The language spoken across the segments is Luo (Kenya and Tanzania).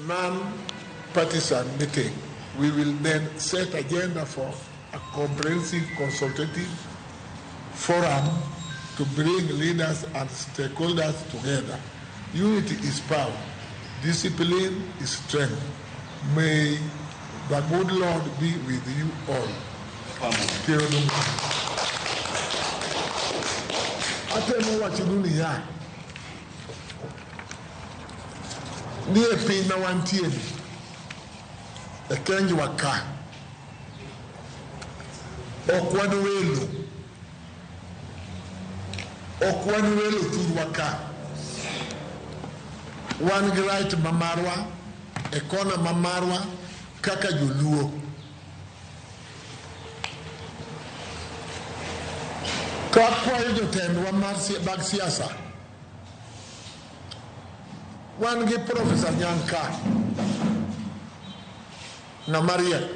Non-partisan meeting. We will then set agenda for a comprehensive consultative forum to bring leaders and stakeholders together. Unity is power. Discipline is strength. May the good Lord be with you all. Atemo wachonu niya, ni e piny ma wantie ni, e Kenjwa ka, ok wan welo, ok wan welo thurwa ka. Wan gi right ma marwa, e kona ma marwa kaka joluo. To akwayo jotendwa mag siasa, wan gi Profesa Nyanka, ng'ama riek,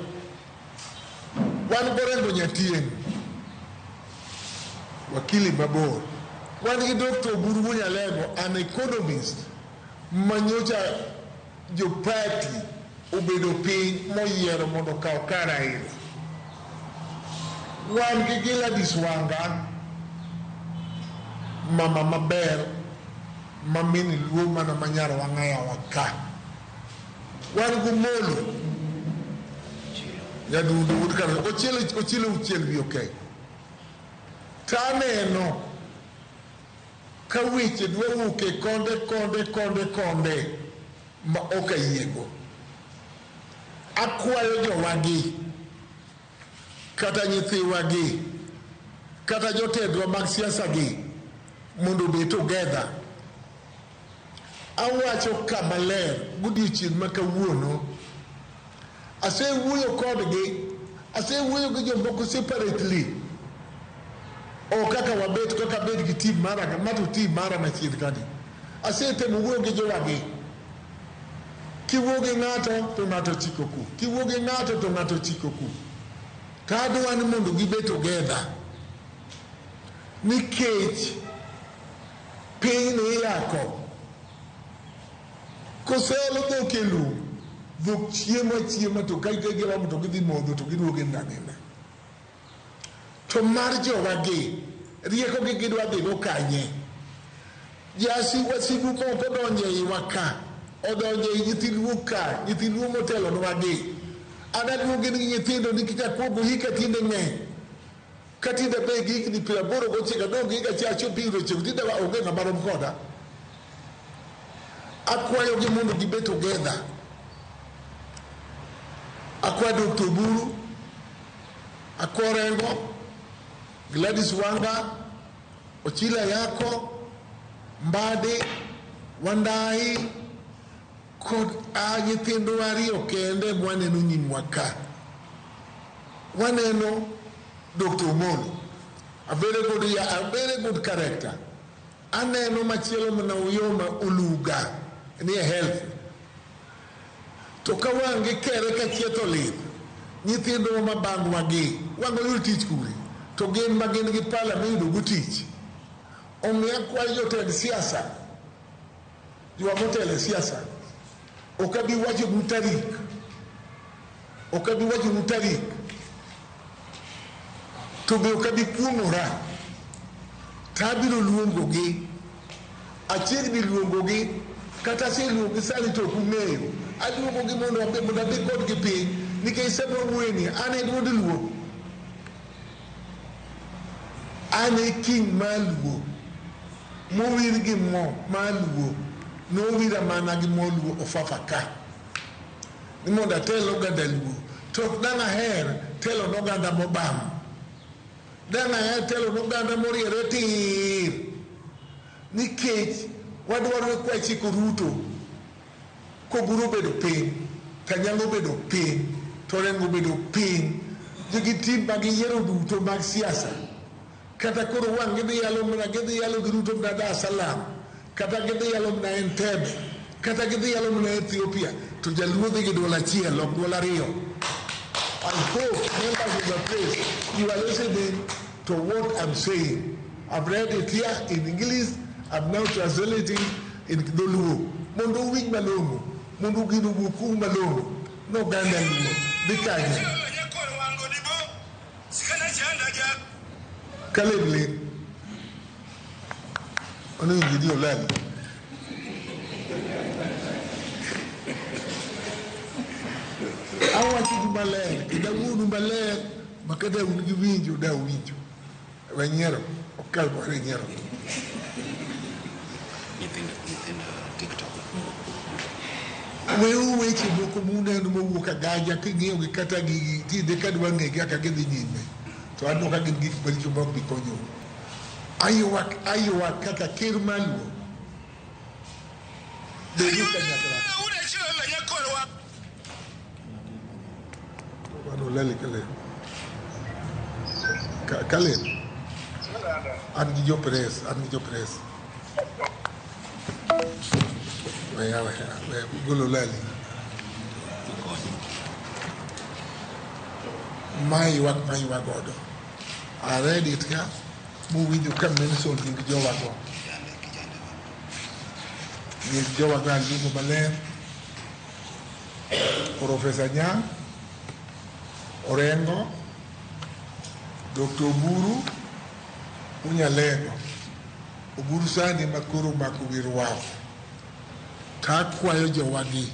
wan gi Orengo Nyatieng', wakili mabor, wan gi Dr. Oburu Munyalego, an economist manyocha jopati obedo piny moyiero mondo okaw kar Raila. Wan gi Gladys Wanga, mama maber ma min Luo mana ma nyar Wang'aya ka. Wan gi Omolo, nyadundo wuod Kar, Ochilo uchiel wi okey. To aneno ka weche dwa wuok e konde konde konde konde ma ok ayiego. Akwayo jowagi, kata nyithiwagi, kata jotendwa mag siasa gi mondo obed together. Awacho kama ler godiochieng' ma kawuono. Asewuoyo kodgi, asewuoyo gi jomoko separately. Ok kaka wabet, kaka abet gi team mara, ma to team mara machien kani. Asetemo wuoyo gi jowagi. Kiwuoyo gi ng'ato to ng'ato chiko ku. Kiwuoyo gi ng'ato to ng'ato chiko ku. To adwa ni mondo gibed together. Nikech piny ni iyako. Koseolo dhok e lum, dhok chiemo achiema to ka giromo to gidhi modho to giduogo e nindo. To mar jowagi, rieko gi gidwa dhigo kanye? Jasi wasigu moko donjo e iwa ka, odonjo ei nyithi Luo ka, nyithi Luo motelonwa gi. An aluongi ni nyithindo nikech akuongo hika tinde ng'eny. Ka tinde abe gi higni 89, adong' gi higa achiel achop higni 90, tinde onge ng'ama rom koda. Akwayogi mondo gibed together. Akwayo Dr. Oburu, akwa Orengo, Gladys Wanga, Ochilo Ayako, Mbadi, Wandayi, kod nyithindwa ariyo kende mwaneno nyimwa ka. Waneno Dr. Omolo, a very good character. Aneno machielo mana Uyoma Oluga ni e health. To ka wang' gi kere ka chietho lith, nyithindwa ma bang'wa gi, wang' oyud tich kure? To gin ma gin gi pala miyudo go tich. Omiyo akwayo jotend siasa, jowa motelo e siasa, ok abi wachonu tarik, ok abi wachonu tarik, to be ok abi kuong'ora, to abiro luongogi, achiegni luongogi, kata aseluongogi sani to ok ung'eyo. Aluongogi mondo abi kodgi piny, nikech sama wuoyeni, an e duond Luo. An e king mar Luo, mowir gi mo mar Luo, nowira mana gi mo Luo ofafa ka. Ni mondo atel oganda Luo. To ok dang' aher telo n'oganda mobam. Dang' aher telo n'oganda moriere tir. Nikech wadwaro ni kwachiko Ruto, Koburu obedo piny, Kanyango obedo piny, to Orengo obedo piny, gi tim ma giyiero duto mag siasa. Kata koro wang' gidhi yalo mana gidhi yalo gi Ruto mana Dar es Salaam, kata gidhi yalo mana Entebbe, kata gidhi yalo mana Ethiopia, to jaluo dhi gi duol achiel, ok duol ariyo. I hope members of the press, you are listening to what I'm saying. I've read it here in English, I'm now translating in Dholuo. Mondo uwinj malong'o. mondo gino owuok kuom malong'o noganda Luo dhi kanye? Caleb Ling ono winjo ni olali. Awacho gi maler kendo awuonu maler ma kata un gi winjo da winjo. Wanyiero ok kal moro nyiero. Nyithindo nyithindo TikTok. Weuru weche moko muneno mowuok agaja king'iyo gi kata gigi tinde kadwa ng'egi kaka gidhi nyime to aneno ka gin gik maricho ma ok bi konyou. Aywak aywak kaka ker mar Luo. Bedu kanyakla. Mano olali Caleb. Caleb. An gi jo press, an gi jo press. Weya weya, weya golo lali. Ma ywak ma ywak godo. I read it ka muwinjo ka mention nying jowago. Nying jowago aluongo maler. Professor Nyang', Orengo, Dr. Oburu, Unyalego. Oburu sani ma koro omako wi rwath. To akwayo jowagi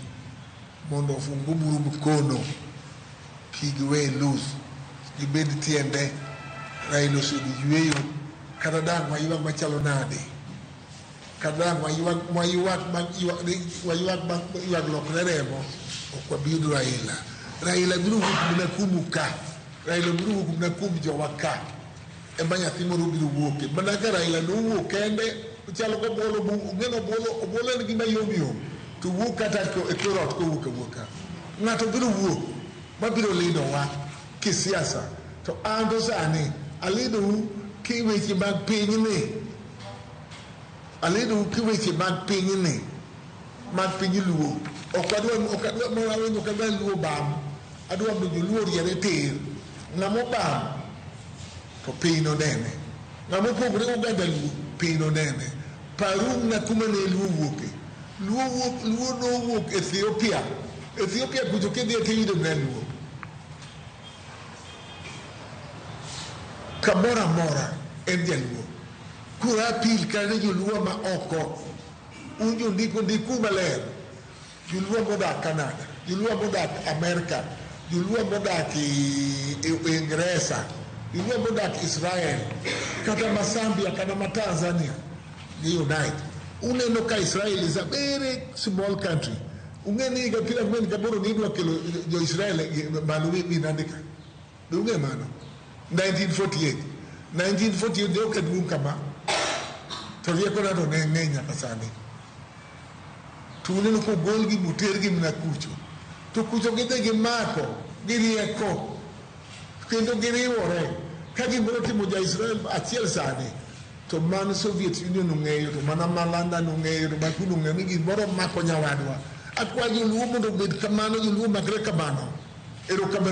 mondo ofung Oburu mkono kik giwe loose gibed tiende Raila oseyudo yueyo kata dang' waywag machalo nade kata dang' waywag waywak ma waywak ma ywak lokre remo ok wabi yudo Raila. Raila biro wuok mana kuomu ka Raila biro wuok mana kuom jowa ka ema nyathi moro biro wuoke mana ka Raila nowuok kende ochalo kobuolo ung'e ni obuolo obuolo en gima yom yom to wuok kata e kor ot kowuok awuoka ng'ato biro wuok mabiro lidowa kisiasa to an to sani alidou kiweche mag pinyni alidou kiweche mag pinyni mag piny Luo ok adwa ok adwa moro awinjo ok adwa Luo bam adwa mondo joluo oriere tir ng'ama obam to piny nonene ng'ama opogore gi oganda Luo piny nonene paruru kuma ne Luo wuoke Luo wuok Luo nowuok Ethiopia Ethiopia kucho kidhiye tiyudo mana Luo kamoro amora en jaluo koro apil kata ne joluo ma oko un jondiko ndiku maler joluo modak Canada joluo modak Amerika joluo modak Uingereza joluo modak Israel kata ma Zambia kata ma Tanzania gi unite uneno ka Israel is a very small country ung'e ni higa 48 nidwa kelo jo Israel malo winandika be ung'e mano 1948 1948 ne ok aduong' kama to riekona to ne ng'eny nyaka sani to uneno kogolgi motergi mana kucho to kucho gidhi gimako gi rieko kendo giriwore ka gimoro timo ja Israel achiel sani to man Soviet Union ong'eyo to mana ma London ong'eyo to ma kuno ong'eyo ni gimoro mako nyawadwa akwa joluo mondo obed kamano joluo makre kamano erokamano.